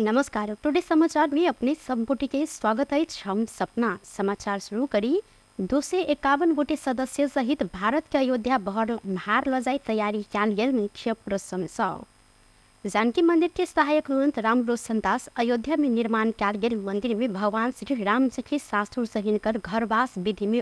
नमस्कार, टुडे समाचार में अपने सब गोटे के स्वागत अछि। हम सपना समाचार शुरू करी। 251 गोटे सदस्य सहित भारत के अयोध्या भार ल जाय तैयारी कयल गेल मुख्य प्रश्न सँ। जानकी मंदिर के सहायक महंत राम रोशन दास अयोध्या में निर्माण कयल गेल मंदिर में भगवान श्री राम जी के सासुर से हिनकर घरवास विधि में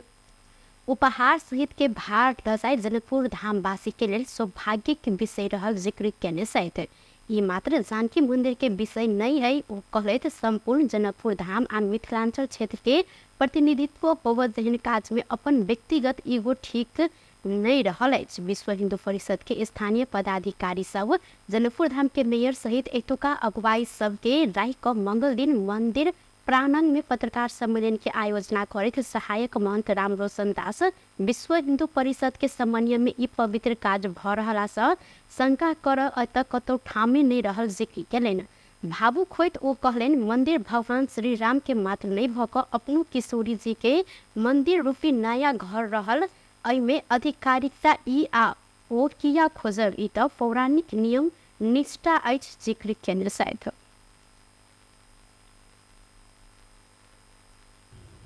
उपहार सहित के भार ल जाय जनकपुर धामवासी के लेल सौभाग्य के विषय रहल जिक्र केने छथि। ई मात्र जानकी मंदिर के विषय नहीं है, ओ कहलथि संपूर्ण जनकपुर धाम आ मिथिलांचल क्षेत्र के प्रतिनिधित्व होवत जेहन काज में अपन व्यक्तिगत ईगो ठीक नहीं रहल अछि। विश्व हिंदू परिषद के स्थानीय पदाधिकारी सब जनकपुर धाम के मेयर सहित एतुका अगुवाई सब के राखि क मंगल दिन मंदिर प्रांगण में पत्रकार सम्मेलन के आयोजना करैत सहायक महंत राम रोशन दास विश्व हिंदू परिषद के समन्वय में ई पवित्र काज भ रहला सँ शंका कर एतय कतौ ठामे नहि रहल जिक्र केलनि। भावुक होइत ओ कहलनि, मंदिर भगवान श्री राम के मात्र नहि भ क अपनो किशोरी जी के मंदिर रूपी नया घर रहल, अइ मे आधिकारिकता ई आ ओ किया खोजब, ई त पौराणिक नियम निष्ठा अछि जिक्र केने छथि।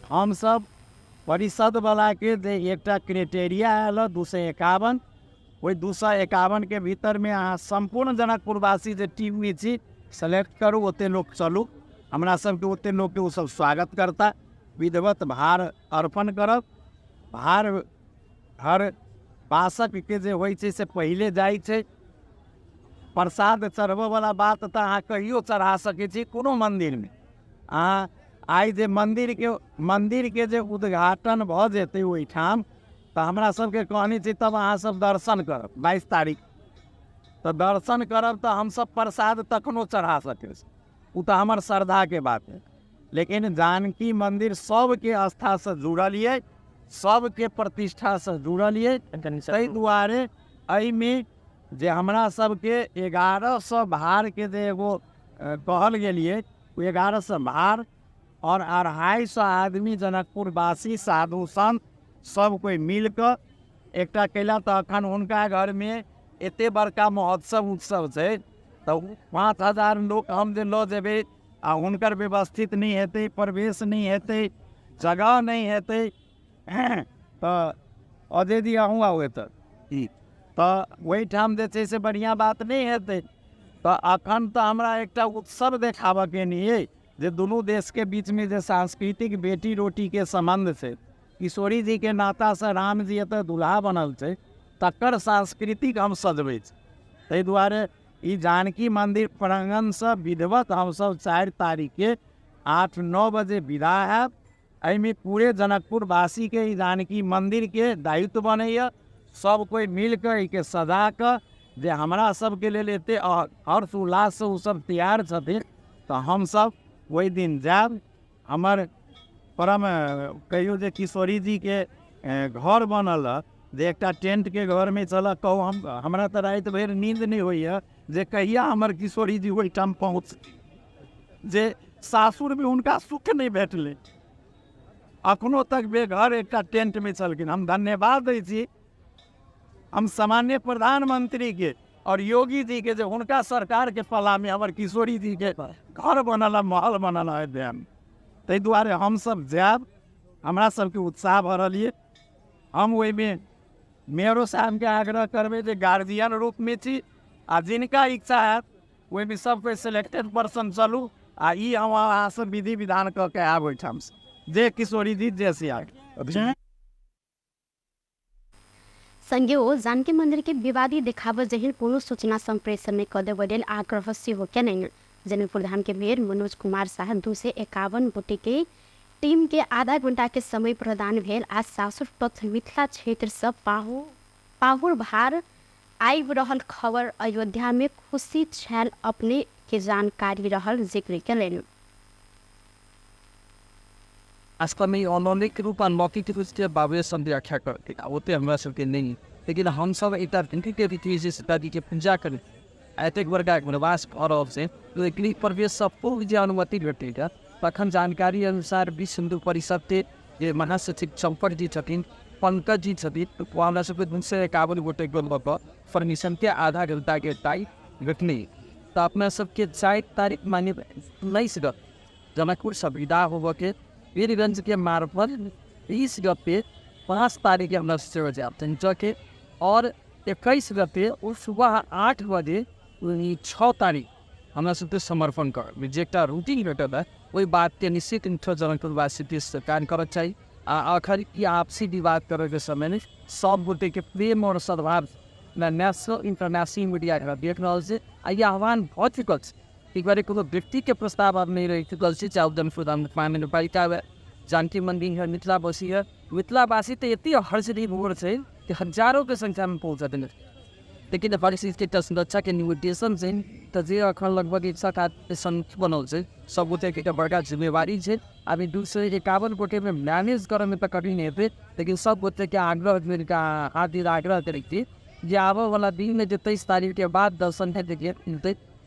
हमसब परिषदवलाके जे एकटा क्राइटेरिया आयल हँ 251, ओहि 251के भीतरमे अहाँ सम्पूर्ण जनकपुरवासी जे टीममे छी सेलेक्ट करू, ओते लोक चलू। हमरा सबके ओते लोकके ओसब स्वागत करता। विधिवत भार अर्पण करब। भार हर बासकके जे होइ छै से पहिले जाइ छै। प्रसाद चढ़बऽवला बात तऽ अहाँ कहियो चढ़ा सकै छी कोनो मन्दिरमे। अहाँ आइ जे मन्दिरके जे उद्घाटन भऽ जेतै ओहिठाम तऽ हमरा सबके कहने छै तब अहाँ सब दर्शन करब 22 तारीख। तऽ दर्शन करब तऽ हमसब प्रसाद तखनो चढ़ा सकै छी, ओ तऽ हमर श्रद्धाके बात है। लेकिन जानकी मन्दिर सबके आस्थासँ जुड़ल यऽ, सबके प्रतिष्ठासँ जुड़ल यऽ। ताहि दुआरे एहिमे जे हमरा सबके 1100 भारके जे एगो कहल गेल यऽ, ओ 1100 भार और 250 आदमी जनकपुरवासी साधु संत सब कोइ मिलकऽ एकटा कैला। तऽ अखन हुनका घरमे एते बड़का महोत्सव उत्सव छै तऽ 5000 लोक हम जे लऽ जेबै आ हुनकर व्यवस्थित नहि हेतै, प्रवेश नहि हेतै, जगह नहि हेतै, तऽ अजय जी अहूँ आउ एतऽ, तऽ ओहिठाम जे छै से बढ़िआँ बात नहि हेतै। तऽ अखन तऽ हमरा एकटा उत्सव देखाबऽके नहि अइ जे दुनू देशके बीचमे जे सांस्कृतिक बेटी रोटीके सम्बन्ध छै, किशोरी जीके नातासँ रामजी एतऽ दुल्हा बनल छै, तकर सांस्कृतिक हम सजबै छी। ताहि दुआरे ई जानकी मन्दिर प्राङ्गणसँ विधिवत हमसब 4 तारीखके 8-9 बजे विदा हैब। एहिमे पूरे जनकपुरवासीके ई जानकी मन्दिरके दायित्व बनैए। सब कोइ मिलकऽ एहिके सजाकऽ जे हमरा सबके लेल एते हर्ष उल्लाससँ ओसब तैयार छथिन तऽ हमसब ओहि दिन जायब। हमर परम कहियौ जे किशोरी जीके घर बनल हँ, जे एकटा टेंटके घरमे छलऽ। कहू हमरा तऽ राति भरि नींद नहि होइए जे कहिया हमर किशोरी जी ओहिठाम पहुँचती, जे सासुरमे हुनका सुख नहि भेटलै, अखनो तक बेघर एकटा टेंटमे छलखिन। हम धन्यवाद दै छी हम सामान्य प्रधानमंत्रीके और योगी जी के जे हुनका सरकारके पलामे हमर किशोरी जी के घर बनल है, महल बनल है अयोध्यामे। ताहि दुआरे हमसब जायब, हमरा सबके उत्साह भरल ये। हम ओहिमे मेयरो साहबके आग्रह करबै जे गार्जियन रूपमे छी आ जिनका इच्छा हैत ओहिमे सब कोइ सिलेक्टेड पर्सन चलू आ ई हम अहाँसँ विधि विधान कऽ के आयब ओहिठामसँ। जय किशोरी जी, जय सिया। संगे ओ जानकी मंदिर के विवादी देखाबऽ जेहन कोनो सूचना संप्रेषण नहि कऽ देबऽ लेल आग्रह सेहो केलनि। जनकपुर धाम के मेयर मनोज कुमार साह 251 गोटे के टीम के आधा घंटा के समय प्रदान भेल आ सासुर पक्ष मिथिला क्षेत्र सँ पाहुर भार आबि रहल खबर अयोध्या मे खुशी छायल अपने के जानकारी रहल जिक्र केलनि। वास्तवमे ई अलौकिक रूप आ लौकिक रूपके बाबे सब व्याख्या करथिन आ ओते हमरा सबके नहि। लेकिन हमसब एकटा विधिके रीति जे सीताजीके पूजा करैत आ एतेक बड़का वनवास भऽ रहल छै, ओहि गृह प्रवेशसँ पूर्व जे अनुमति भेटैए तखन जानकारी अनुसार विश्व हिन्दू परिषदके जे महासचिव चम्पक जी छथिन, पंकज जी छथिन, ओ हमरा सबके 251 गोटेके लऽ कऽ परमिशनके आधा घंटाके टाइम भेटलै। तऽ अपना सबके 4 तारीख माने 19 गते जनकपुरसँ विदा होबऽके वीरगंजके मार्फत 20 गते 5 तारीखके हमरा सेहो जायब चंचके और 21 गते ओ सुबह 8 बजे 6 तारीख हमरा सबके समर्पण करब। जे एकटा रूटीन भेटल है ओहि बातके निश्चित रूपसँ जनकपुरवासी स्वीकार करऽ चाही। आ अखन ई आपसी विवाद करैके समयमे सब गोटेके प्रेम और सद्भाव नेशनल इंटरनेशनल मीडिया एकरा देख रहल छै आ ई आह्वान भऽ चुकल छै। एक बार कोनो व्यक्तिके प्रस्ताव आब नहि रहि चुकल छै, चाहे जनकपुर महानगरपालिका हुए, जानकी मन्दिर है, मिथिलावासी है। मिथिलावासी तऽ एते हर्षित भोर छै कि हजारोके संख्यामे पहुँचत। लेकिन परिस्थितिके एकटा सुरक्षाके निवेशन छै तऽ जे अखन लगभग 100 आदमी समिति बनल छै, सब गोटेके एकटा बड़का जिम्मेवारी छै। आब 251 गोटेमे मैनेज करऽमे तऽ कठिन हेतै, लेकिन सब गोटेके आग्रह हार्दिक आग्रह करै छी जे आबऽवला दिनमे जे 23 तारीखके बाद दर्शन हेतै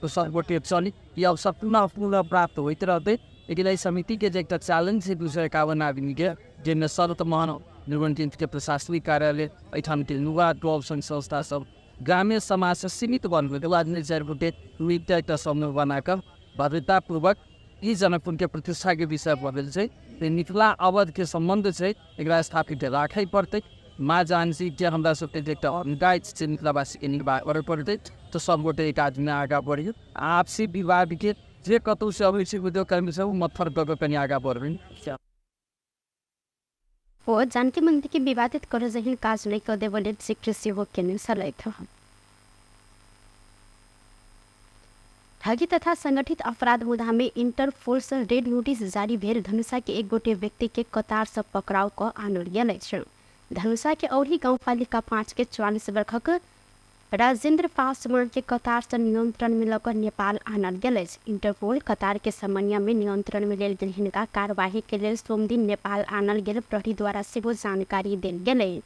तऽ सब गोटे चली। ई अवसर पुनः पुनः प्राप्त होइत रहतै। लेकिन एहि समितिके जे एकटा चैलेंज छै 251 आदमीके, जाहिमे सर्वप्रथम निर्वंचितके प्रशासनिक कार्यालय एहिठामके युवा क्लब संघ संस्था सब ग्रामीण समाजसँ सीमित बनबै के बाद 4 गोटे मिलके एकटा समूह बनाकऽ भव्यतापूर्वक ई जनकपुरके प्रतिष्ठाके विषय बनल छै। मिथिला अवधके सम्बन्ध छै, एकरा स्थापित राखै पड़तै। माँ जानकीके हमरा सबके जे एकटा गाइड छै मिथिलावासीके निर्वाह करऽ पड़तै। तऽ सब गोटे एक आदमी आगाँ बढ़ियौ। आपसी विवादके जे कतहुसँ अबै छै उद्योगकर्मी सब मत्थर कऽ कऽ कनि आगाँ बढ़बै। ओ जानकी मन्दिर के विवादित करे जहिन काज नहि कऽ देबऽ लेल जिक्र सेहो केने छलथि। ठगी तथा संगठित अपराध मुद्दामे इंटरपोलसँ रेड नोटिस जारी भेल धनुषा के एक गोटे व्यक्ति के कतार से पकड़ाव कऽ आनल गेल अछि। धनुषा के औरही गाउँपालिका 5 के 44 वर्षक राजेंद्र पासवान के कतार से नियंत्रण में लऽ कऽ नेपाल आनल गेल अछि। इंटरपोल कतार के समन्वय में नियंत्रण में लेल गेल हिनका कार्यवाही के लेल सोमदिन नेपाल आनल गेल प्रहरी द्वारा सेहो जानकारी देल गेलै।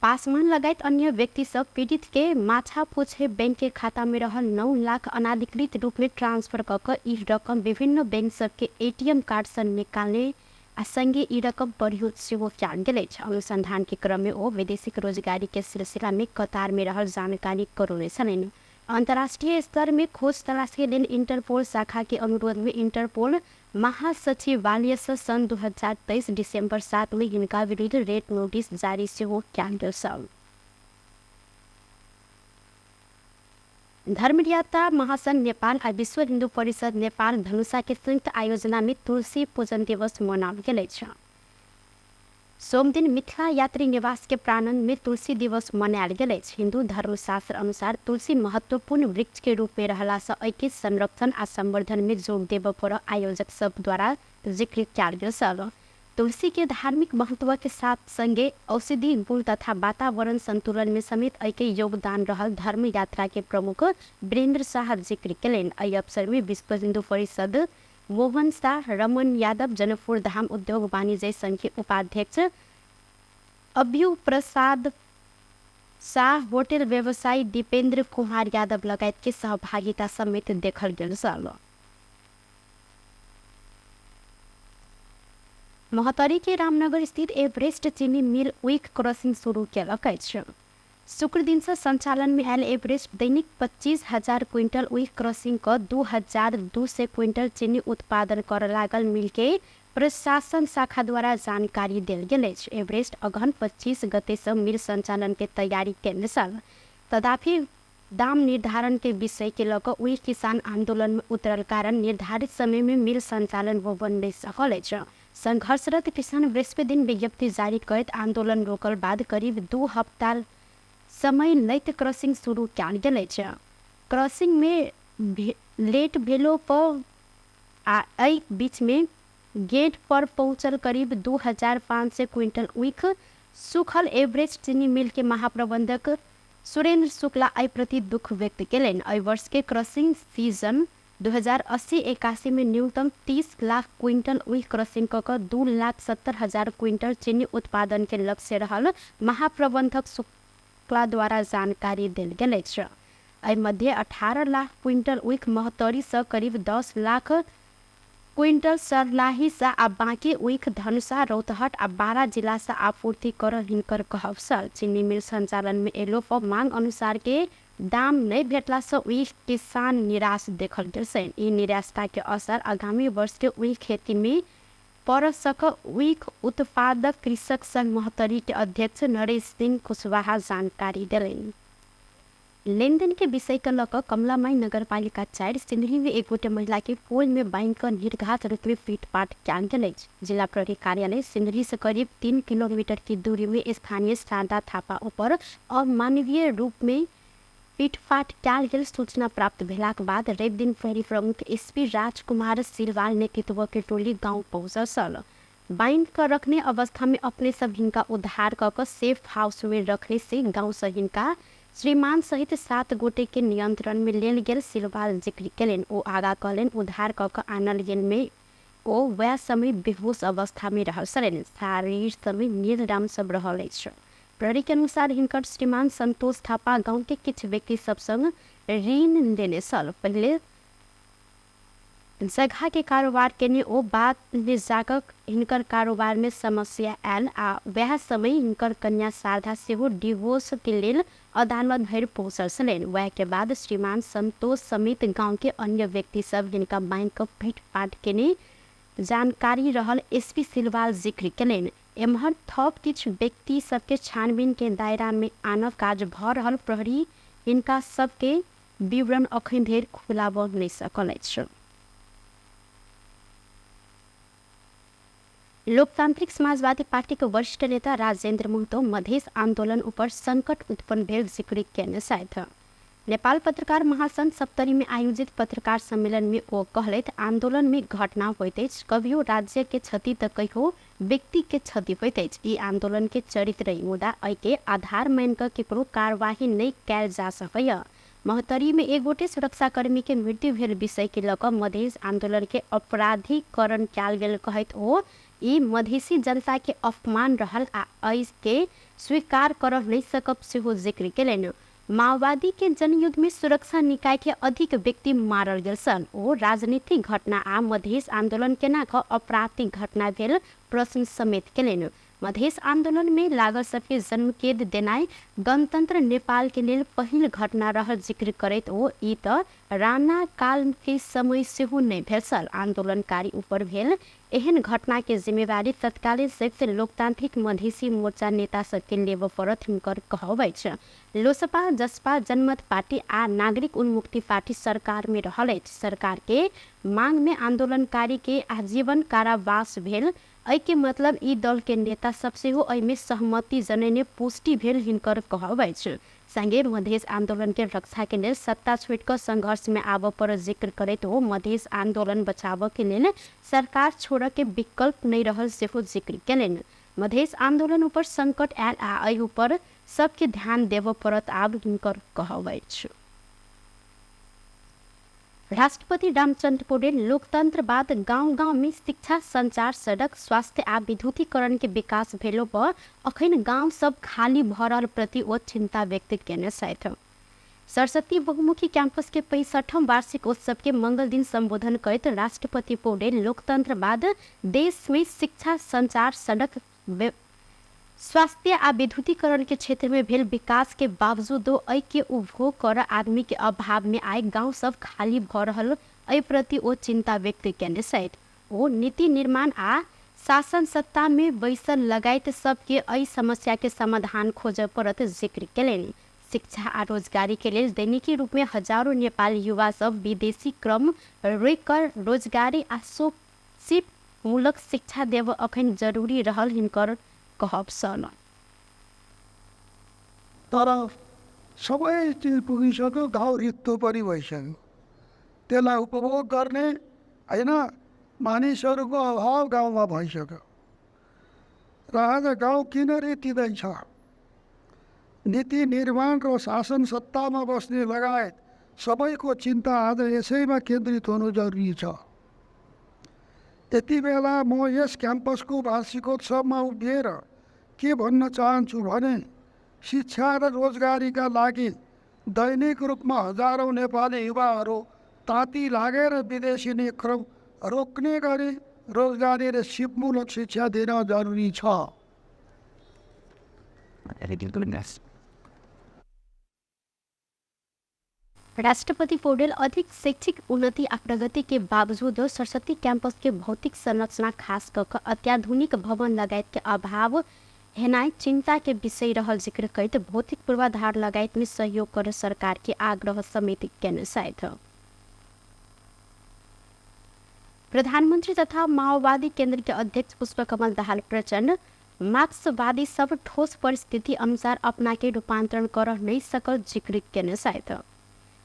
पासवान लगायत अन्य व्यक्ति सब पीड़ित के माछा पोछे बैंक के खाता में रहल 9 लाख अनाधिकृत रूप में ट्रांसफर कऽ कऽ ई रकम विभिन्न बैंक सबके एटीएम कार्ड से निकालने आ संगे ई रकम प्रयोग सेहो कयल गेल अछि। अनुसंधान के क्रम में ओ वैदेशिक रोजगारी के सिलसिला में कतार में रहल जानकारी करौने छलनि। अंतर्राष्ट्रीय स्तर में खोज तलाश के लेल इंटरपोल शाखा के अनुरोध में इंटरपोल महासचिवालय से सन् 2023 डिसेम्बर 7 में हिनका विरुद्ध रेड नोटिस जारी सेहो कयल गेल छल। धर्मयात्रा महासंघ नेपाल आ विश्व हिन्दू परिषद नेपाल धनुषा के संयुक्त आयोजना में तुलसी पूजन दिवस मनाओल गेल अछि। सोमदिन मिथिला यात्री निवास के प्रांगण में तुलसी दिवस मनायल गेल अछि। हिन्दू धर्मशास्त्र अनुसार तुलसी महत्वपूर्ण वृक्ष के रूप में रहला से एहिके संरक्षण आ संवर्धन में जोर देबऽ पर आयोजक सब द्वारा जिक्र कयल गेल छल। तुलसी के धार्मिक महत्व के साथ संगे औषधि गुण तथा वातावरण संतुलन में समेत एहिके योगदान रहल धर्म यात्रा के प्रमुख वीरेंद्र शाह जिक्र केलनि। एहि अवसर में विश्व हिन्दू परिषद मोहन शाह, रमन यादव, जनकपुर धाम उद्योग वाणिज्य संघ के उपाध्यक्ष अभ्यु प्रसाद शाह, होटल व्यवसायी दीपेंद्र कुमार यादव लगायत के सहभागिता समेत देखल गेल छल। महोत्तरी के रामनगर स्थित एवरेस्ट चीनी मिल वीक क्रसिंग शुरू केलक अछि। शुक्र दिन से संचालन में आयल एवरेस्ट दैनिक 25,000 क्विंटल वीक क्रसिंग क 2,200 क्विंटल चीनी उत्पादन कर लागल मिल के प्रशासन शाखा द्वारा जानकारी देल गेल अछि। एवरेस्ट अगहन 25 गते से मिल संचालन के तैयारी केने छल। तथापि दाम निर्धारण के विषय के लऽ कऽ ओहि किसान आंदोलन में उतरल कारण निर्धारित समय में मिल संचालन होबऽ नहि सकल अछि। संघर्षरत किसान बृहस्पति दिन विज्ञप्ति जारी करैत आंदोलन रोकल बाद करीब 2 हफ्ता समय लैत क्रॉसिंग शुरू कयल गेल अछि। क्रॉसिंग में लेट भेलो पर आ एहि बीच में गेट पर पहुंचल करीब 2,500 क्विंटल ऊख सूखल एवरेस्ट चीनी मिल के महाप्रबंधक सुरेंद्र शुक्ला एहि प्रति दुख व्यक्त केलनि। एहि वर्ष के क्रसिंग सीजन 2080-81 में न्यूनतम 30 लाख क्विंटल ऊख क्रसिंग कऽ कऽ 2,70,000 क्विंटल चीनी उत्पादन के लक्ष्य रहल महाप्रबंधक शुक्ला द्वारा जानकारी देल गेल अछि। एहि मध्य 18 लाख क्विंटल ऊख महोत्तरी सँ करीब 10 लाख क्विंटल सरलाही सँ आ बाँकी ऊख धनुषा, रौतहट आ बारा जिला सँ आपूर्ति कर हिनकर कहब छल। चीनी मिल संचालन में एलो पर मांग अनुसार के दाम नहि भेटलासँ ऊख किसान निराश देखल गेल छनि। ई निराशता के असर आगामी वर्ष के ऊख खेती में पड़ सक ऊख उत्पादक कृषक संघ महोत्तरी के अध्यक्ष नरेश सिंह कुशवाहा जानकारी देलनि। लेनदेन के विषय के लऽ कऽ कमलामाई नगरपालिका 4 सिन्धुली में एक गोटे महिला के पोल में बान्हि कऽ निर्घात रूप में पीटपाट कयल गेल अछि। जिला प्रहरी कार्यालय सिन्धुली से करीब 3 किलोमीटर की दूरी में स्थानीय शारदा थापा ऊपर अमानवीय रूप में पीटपाट कयल गेल सूचना प्राप्त भेलाक बाद रवि दिन प्रहरी प्रमुख एसपी राजकुमार सिलवाल नेतृत्व के टोली गांव पहुँचल छल। बान्हि कऽ रखने अवस्था में अपने सब हिनका उद्धार कऽ कऽ सेफ हाउस में रखने से गाँव से हिनका श्रीमान सहित 7 गोटे के नियंत्रण में लेल गेल सिलवाल जिक्र केलनि। ओ आगा कहलनि, उद्धार कऽ कऽ आनल गेल में ओ वएह समय बेहोश अवस्था में रहल छलनि। शारीर समय नीलराम सब रहल अछि। प्रहरी के अनुसार हिनकर श्रीमान संतोष थापा गाँव के किछु व्यक्ति सब संग ऋण लेने छल। पहिले जगह के कारोबार केने ओ बाद में जाकऽ हिनकर कारोबार में समस्या आयल आ वएह समय हिनकर कन्या शारदा सेहो डिवोर्स के लेल अदालत धरि पहुँचल छलनि। वएह के बाद श्रीमान संतोष समेत गाँव के अन्य व्यक्ति सब हिनका बान्हि कऽ पीटपाट केने जानकारी रहल एसपी सिलवाल जिक्र केलनि। एम्हर थप किछु व्यक्ति सबके छानबीन के दायरा में आनब काज भऽ रहल प्रहरी हिनका सबके विवरण अखन धरि खुलाबऽ नहि सकल अछि। लोकतांत्रिक समाजवादी पार्टी के वरिष्ठ नेता राजेंद्र महतो मधेश आंदोलन ऊपर संकट उत्पन्न भेल जिक्र केने छथि। नेपाल पत्रकार महासंघ सप्तरी में आयोजित पत्रकार सम्मेलन में ओ कहलथि, आंदोलन में घटना होइत अछि, कभियो राज्य के क्षति तऽ कहियो व्यक्ति के क्षति होइत अछि। ई आंदोलन के चरित्र रही, मुदा एहि के आधार मानि कऽ केकरो कार्यवाही नहि कयल जा सकैए। महोत्तरी में एक गोटे सुरक्षाकर्मी के मृत्यु भेल विषय के लऽ कऽ मधेश आंदोलन के अपराधीकरण कयल गेल कहैत ओ ई मधेसी जनता के अपमान रहल आ एहि के स्वीकार करऽ नहि सकब सेहो जिक्र केलनि। माओवादी के जनयुद्ध में सुरक्षा निकाय के अधिक व्यक्ति मारल गेल छल। ओ राजनीतिक घटना आ मधेश आंदोलन केना कऽ आपराधिक घटना भेल प्रश्न समेत केलनि। मधेश आंदोलन में लागल सबके जन्मकेद देनाइ गणतंत्र नेपाल के लेल पहिल घटना रहल जिक्र करैत ओ ई तऽ राणा काल के समय सेहो नहि भेल छल। आंदोलनकारी ऊपर भेल एहन घटना के जिम्मेवारी तत्कालीन संयुक्त लोकतांत्रिक मधेसी मोर्चा नेता सबके लेबऽ पड़त हिनकर कहब अछि। लोसपा, जसपा, जनमत पार्टी आ नागरिक उन्मुक्ति पार्टी सरकार में रहल अछि। सरकार के मांग में आंदोलनकारी के आजीवन कारावास भेल एहि के मतलब ई दल के नेता सब सेहो एहि में सहमति जनैने पुष्टि भेल हिनकर कहब अछि। संगे मधेश आंदोलन के रक्षा के लेल सत्ता छोड़ि कऽ संघर्ष में आबऽ पर जिक्र करैत ओ मधेश आंदोलन बचाबऽ के लेल सरकार छोड़ऽ के विकल्प नहि रहल सेहो जिक्र केलनि। मधेश आंदोलन ऊपर संकट आयल आ एहि ऊपर सबके ध्यान देबऽ पड़त आब हिनकर कहब अछि। राष्ट्रपति रामचंद्र पौडेल लोकतंत्र बाद गांव गांव में शिक्षा, संचार, सड़क, स्वास्थ्य आ विद्युतीकरण के विकास भेलो पर अखन गांव सब खाली भऽ रहल प्रति ओ चिंता व्यक्त केने छथि। सरस्वती बहुमुखी कैंपस के 65ठम वार्षिक उत्सव के मंगल दिन संबोधन करैत राष्ट्रपति पौडेल लोकतंत्र बाद देश में शिक्षा, संचार, सड़क, स्वास्थ्य आ विद्युतीकरण के क्षेत्र में भेल विकास के बावजूदो एहि के उपभोग कर आदमी के अभाव में आइ गांव सब खाली भऽ रहल एहि प्रति ओ चिंता व्यक्त केने छथि। ओ नीति निर्माण आ शासन सत्ता में बैसल लगायत सबके एहि समस्या के समाधान खोजय पड़त जिक्र केलनि। शिक्षा आ रोजगारी के लेल दैनिकी रूप में हजारों नेपाली युवा सब विदेशी क्रम रोकि कऽ रोजगारी आ सिप मूलक शिक्षा देब अखन जरूरी रहल हिनकर कहब छल। तर सबै चिज पुगिसक्यो, गाउँ रित्तो पनि भइसक्यो। त्यसलाई उपभोग गर्ने होइन मानिसहरूको अभाव गाउँमा भइसक्यो र आज गाउँ किन रित्तिँदैछ? नीति निर्माण र शासन सत्तामा बस्ने लगायत सबैको चिन्ता आज यसैमा केन्द्रित हुनु जरुरी छ। त्यति बेला म यस क्याम्पसको वार्षिकोत्सवमा उभिएर के भन्न चाहन्छु भने शिक्षा र रोजगारीका लागि दैनिक रूपमा हजारौँ नेपाली युवाहरू ताती लागेर विदेशिने क्रम रोक्ने गरी रोजगारी र सिपमूलक शिक्षा दिन जरुरी छ। राष्ट्रपति पौडेल अधिक शैक्षिक उन्नति आ प्रगति के बावजूद सरस्वती कैंपस के भौतिक संरचना, खास कऽ कऽ अत्याधुनिक भवन लगायत के अभाव हेनाइ चिंता के विषय रहल जिक्र करैत भौतिक पूर्वाधार लगायत में सहयोग कर सरकार के आग्रह समेत केने छथि। प्रधानमंत्री तथा माओवादी केंद्र के अध्यक्ष पुष्पकमल दाहाल प्रचण्ड मार्क्सवादी सब ठोस परिस्थिति अनुसार अपना के रूपांतरण कर नहीं सकल जिक्र केने छथि।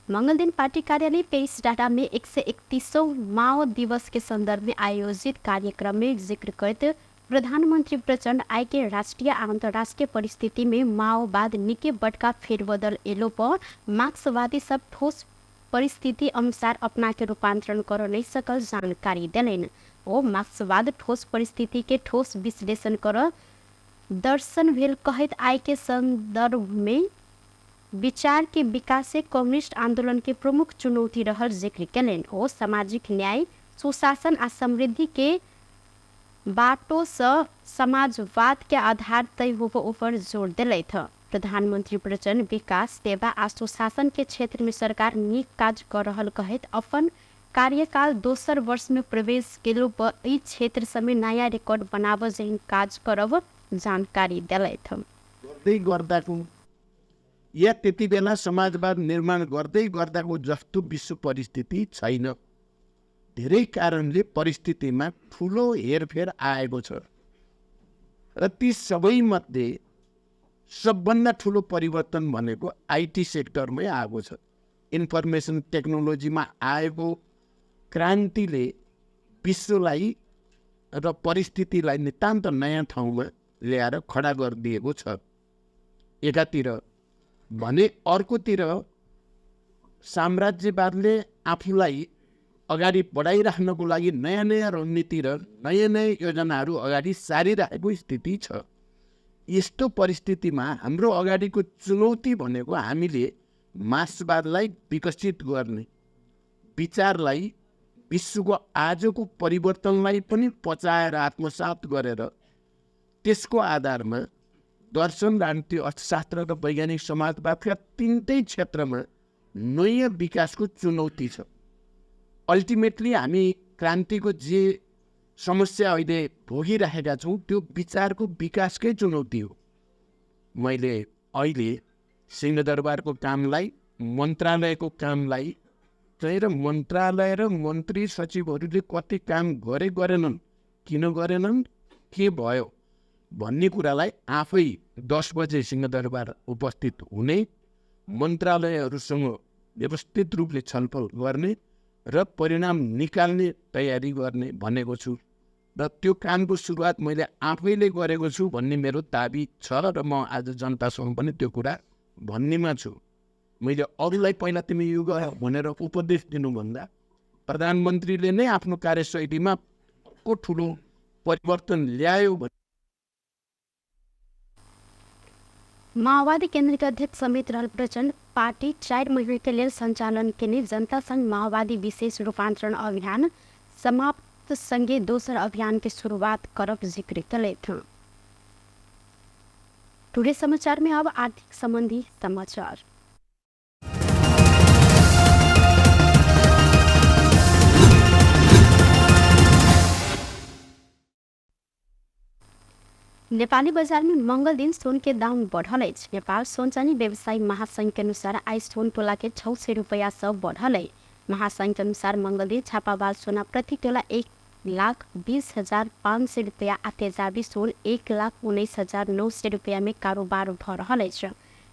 मंगल दिन पार्टी कार्यालय पेरिस डाटा में 131वां माओ दिवस के संदर्भ में आयोजित कार्यक्रम में जिक्र करैत प्रधानमंत्री प्रचण्ड आइ के राष्ट्रीय आ अंतर्राष्ट्रीय परिस्थिति में माओवाद निके बड़का फेरबदल एलो पर मार्क्सवादी सब ठोस परिस्थिति अनुसार अपना के रूपांतरण कर नहीं सकल जानकारी देलनि। ओ मार्क्सवाद ठोस परिस्थिति के ठोस विश्लेषण कर दर्शन भेल कहैत आइ के संदर्भ में विचार के विकास कम्युनिस्ट आंदोलन के प्रमुख चुनौती रहल जिक्र केलनि। ओ सामाजिक न्याय, सुशासन आ समृद्धि के बाटो से समाजवाद के आधार तय होबो ऊपर जोर देलथि। प्रधानमंत्री प्रचण्ड विकास, सेवा आ सुशासन के क्षेत्र में सरकार नीक काज कर रहल कहैत अपन कार्यकाल दोसर वर्ष में प्रवेश केलो पर एहि क्षेत्र समेत नया रिकॉर्ड बनाबऽ जेहन काज करब जानकारी देलथि। गर्दै गर्दाको या त्यति बेला समाजवाद निर्माण गर्दै गर्दाको जस्तो विश्व परिस्थिति छैन। धेरै कारणले परिस्थितिमा ठुलो हेरफेर आएको छ र ती सबैमध्ये सबभन्दा ठुलो परिवर्तन भनेको IT सेक्टरमै आएको छ। इन्फर्मेसन टेक्नोलोजीमा आएको क्रान्तिले विश्वलाई र परिस्थितिलाई नितान्त नयाँ ठाउँमा ल्याएर खडा गरिदिएको छ एकातिर भने, अर्कोतिर साम्राज्यवादले आफूलाई अगाडि बढाइराख्नको लागि नयाँ नयाँ रणनीति र नयाँ नयाँ योजनाहरू अगाडि सारिरहेको स्थिति छ। यस्तो परिस्थितिमा हाम्रो अगाडिको चुनौती भनेको हामीले मार्क्सवादलाई विकसित गर्ने, विचारलाई विश्वको आजको परिवर्तनलाई पनि पचाएर आत्मसात गरेर त्यसको आधारमा दर्शन, राजनीति, अर्थशास्त्र र वैज्ञानिक समाजवादका तिनटै क्षेत्रमा नयाँ विकासको चुनौती छ। अल्टिमेटली हामी क्रान्तिको जे समस्या अहिले भोगिरहेका छौँ त्यो विचारको विकासकै चुनौती हो। मैले अहिले सिंहदरबारको कामलाई, मन्त्रालयको कामलाई चाहिँ र मन्त्रालय र मन्त्री सचिवहरूले कति काम गरे गरेनन्, किन गरेनन्, के भयो भन्ने कुरालाई आफै 10 बजे सिंहदरबार उपस्थित हुने, मन्त्रालयहरूसँग व्यवस्थित रूपले छलफल गर्ने र परिणाम निकाल्ने तयारी गर्ने भनेको छु र त्यो कामको सुरुवात मैले आफैले गरेको छु भन्ने मेरो दाबी छ र म आज जनतासँग पनि त्यो कुरा भन्नेमा छु। मैले अरूलाई पहिला तिमी यो गर भनेर उपदेश दिनुभन्दा प्रधानमन्त्रीले नै आफ्नो कार्यशैलीमा को ठुलो परिवर्तन ल्यायो भने। माओवादी केन्द्रके अध्यक्ष समेत रहल प्रचण्ड पार्टी 4 महीना के लेल संचालन केने जनता संग माओवादी विशेष रूपांतरण अभियान समाप्त संगे दोसर अभियान के शुरुआत करब जिक्र कयलथि। टुडे समाचार में अब आर्थिक संबंधी समाचार। नेपाली बजार में मंगल दिन सोन के दाम बढ़ल अछि। नेपाल सोन चानी व्यवसायी महासंघ के अनुसार आइ सोन तोला के 600 रुपया से बढ़ल अछि। महासंघ के अनुसार मंगल दिन छापावाल सोना प्रति तोला 1,20,500 रुपया आ तेजाबी सोन 1,19,900 रुपया में कारोबार भ रहल अछि।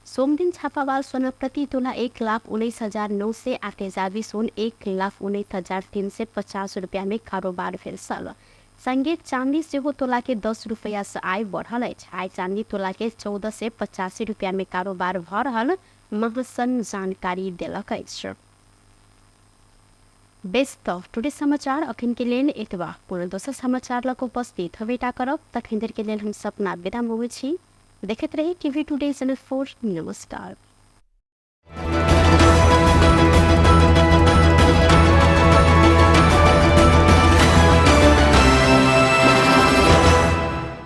सोमदिन छापावाल सोना प्रति तोला 1,19,900 आ तेजाबी सोन 1,19,350 रुपया में कारोबार भेल छल। संगे चांदी सेहो तोला के 10 रुपया से आय बढ़ल अछि। आइ चांदी तोला के 1485 रुपया में कारोबार भ रहल महासंघ जानकारी देलक अछि। बेस त टुडे समाचार अखन के लेल एतबा। पुनः दोसर समाचार लग उपस्थित होबेटा करब, तखन देर के लेल हम सपना विदा मांगै छी। देखैत रही टीवी टुडे चैनल 4। नमस्कार।